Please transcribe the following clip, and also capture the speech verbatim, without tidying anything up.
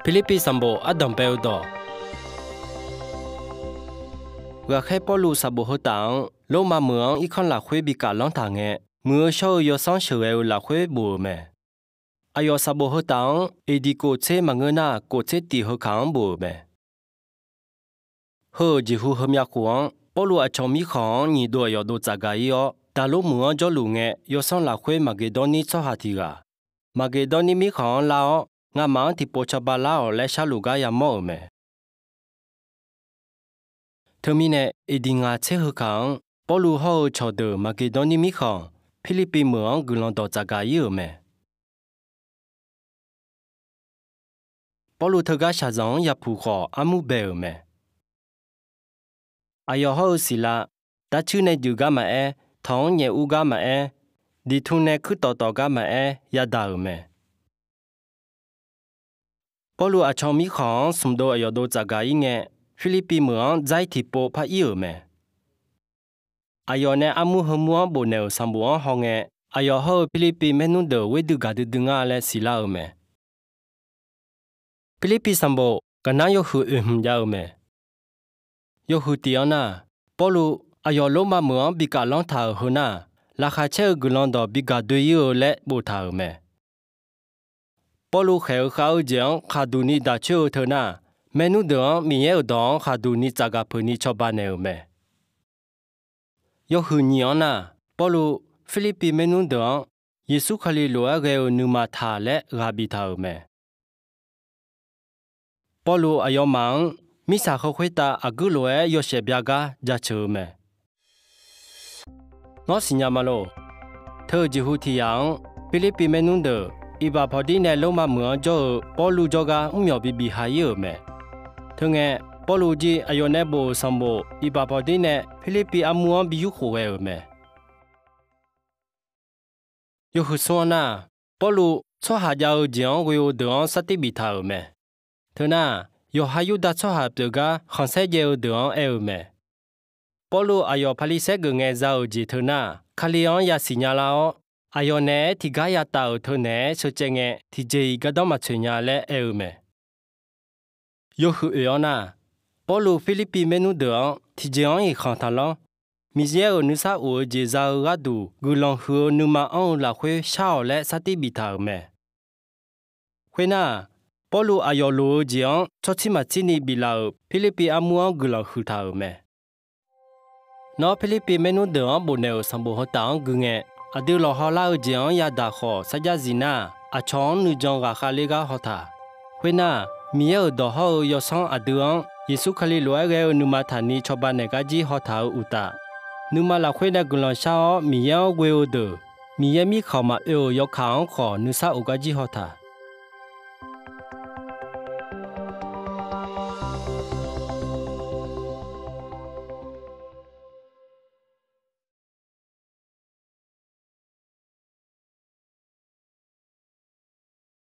Pirlirpiv sanqbof ardanq bae-eu dawq. Ghaqkhaer Pawrluv sanqbof heu taf-anr Lormav meuq-anr irkanr lafkhoer bi kaf lanr taq ngae, muiq-eu shawr-eu yawsanr sheuqghae-eu lafkhoer bof-euq mae. Aqyawf sanqbof heu taf-anr eqdiq kof tser maqngeur nar, kof tser tif heu kaq-anr bof-euq mae. Heu-euq jeqhu heumyav khof-anr, Pawrluv aqcawq mirkhanq-anr nyiq dov aqyawf dov tsafgaq-ir-awr, Daqlor meuq-anr jawrluf ngae, yawsanr lafkhoer Maqgeqdawrnir tsawrhaq tiq ghaq, Maqgeqdawrnir mirkhanq-anr lar-awr, ngamaf-anr tiqpov cawba lar-awq laer sharluf gar yamawr-euq mae. Teumirnae, eqdiq ngaq tser heu kaq-anr, Pawrluv hawr-eu cawqdeuq Maqgeqdawrnir mirkhanq, Pirlirpiv meuq-anr guiqlanq dawq tsafgaq-ir-euq mae. Pawrluv teugar shaqzanq-anr yapuq khawf, armur bae-euq mae. Aqyawf hawr-eu Siqlav, darcuir nae juif gar maqaer, tanq-anr nyaef ur gar maqaer, diqtu nae kuirtawf tawf gar maqaer, yadaq-euq mae. Pawrluv aqcawq mirkhanq-anr smq dov aqyawf dov tsafgaq-ir ngae, Pirlirpiv meuq-anr dzair tiqpov par ir-euq mae. Aqyawf nae armur heumur-anr bofnaeq-euq sanqbof-anr hawngae, aqyawf hawr-eu Pirlirpiv maernmr deuq ghoer duigaq duidui nga laer siqlar-eu mae. Pirlirpiv sanqbof gaqnar yawhuiq oeq hmq jav-eu mae. Yawhuiq tif-anr nar, Pawrluv aqyawf Lormav meuq-anr bi kaf lanr taq-euq heu nar, laqkhaq caer-eu guiqlanq dawq bi gaq doe-ir-eu laer boftaq-euq mae. Pawrluv khaeq-eu khav-eu jeq-anr khaqduq ni daq coer-eu teu nar, maernmr deuq-anr Miqyaer-euq dawq-anr khaqduq ni tsafgaq peuq ni cawba naeq-euq mae. Yawhuiq nyiq-anr nar, Pawrluv Pirlirpiv maernmr deuq-anr Yeqsur Kali lof-aer ghae-eu nuima taq laer ghaq biftaq-euq mae. Pawrluv aqyawfmaf-anr mirtsaq heu khoertav aqguir lof-aer yawshaef bya gar jaceuq-eu mae. Nawr siqnya ma lor. Teu-eu jeqhu tiq yaf-anr, Pirlirpiv maernmr deuq iqbax pawqdir nae Lormav meuq-anr jawr-eu Pawrluv jawrgar mrmyawq bibi ha-ir-euq mae. Teungae, Pawrluv jir aqyawf nae bof-euq sanqbof iqbax pawqdir nae Pirlirpiv armur-anr bi yurkhof ghae-euq mae. Yawhuiq smr-anr nar, Pawrluv tsawrhaq jav-eu jeq-anr ghoe-eu deuq-anr sartir biftaq-euq mae. Teu nar, yawqha Yurdav tsawrhaq pyeuf gar khanqsaer jaev-eu deuq-anr aer-eu mae. Pawrluv aqyawf Paqliqsaer geuf ngae za-euq jeq teu nar, Kali-anr yasiq nya lar-awr, aqyawf naeq-aer tiqgar yataf-euq teu naeq-aer sheucaev ngae, tiqjeq-iq gardanr maqtsoeq nya laer aer-eu mae. Yawhuiq oeq-anr nar, Pawrluv Pirlirpiv maernmr deuq-anr tiqjeq-anr iqkhanq taqlanr, Miqyaer-euq nuisar of-eu jeq za-eu gharduq guiqlanq huiq-eu nuima anr-eu lafkhoer shar-awq laer sartir biftaq-euq mae. Khoernar, Pawrluv aqyawf loq-eu jeq-anr tsawrtsir maqtsir ni biflaf-euq Pirlirpiv armur-anr guiqlanq huiq taq-euq mae. Nawr Pirlirpiv maernmr deuq-anr bofnaeq-euq sanqbof heu taf-anr gui ngae, aqdui lawqhaw lar-eu jeq-anr yadaq khawf sarjax zif nar, aqcawq-anr nuijan ghaqkhav ler gar haw taq. Khoernar, Miqyaer-euq dawq hawr-eu yawsanr aqdui-anr Yeqsur Kali lof-aer ghae-eu nuima taqni cawba naeq gar jir haw taq-euq uqtaf, nuima lafkhoer nae guiqlanq shar-awr Miqyaer-anr ghoe-eu deuq, Miqyaer mirkhanq maqoe-euq yawkaq-anr khawf nuisar of gar jir haw taq.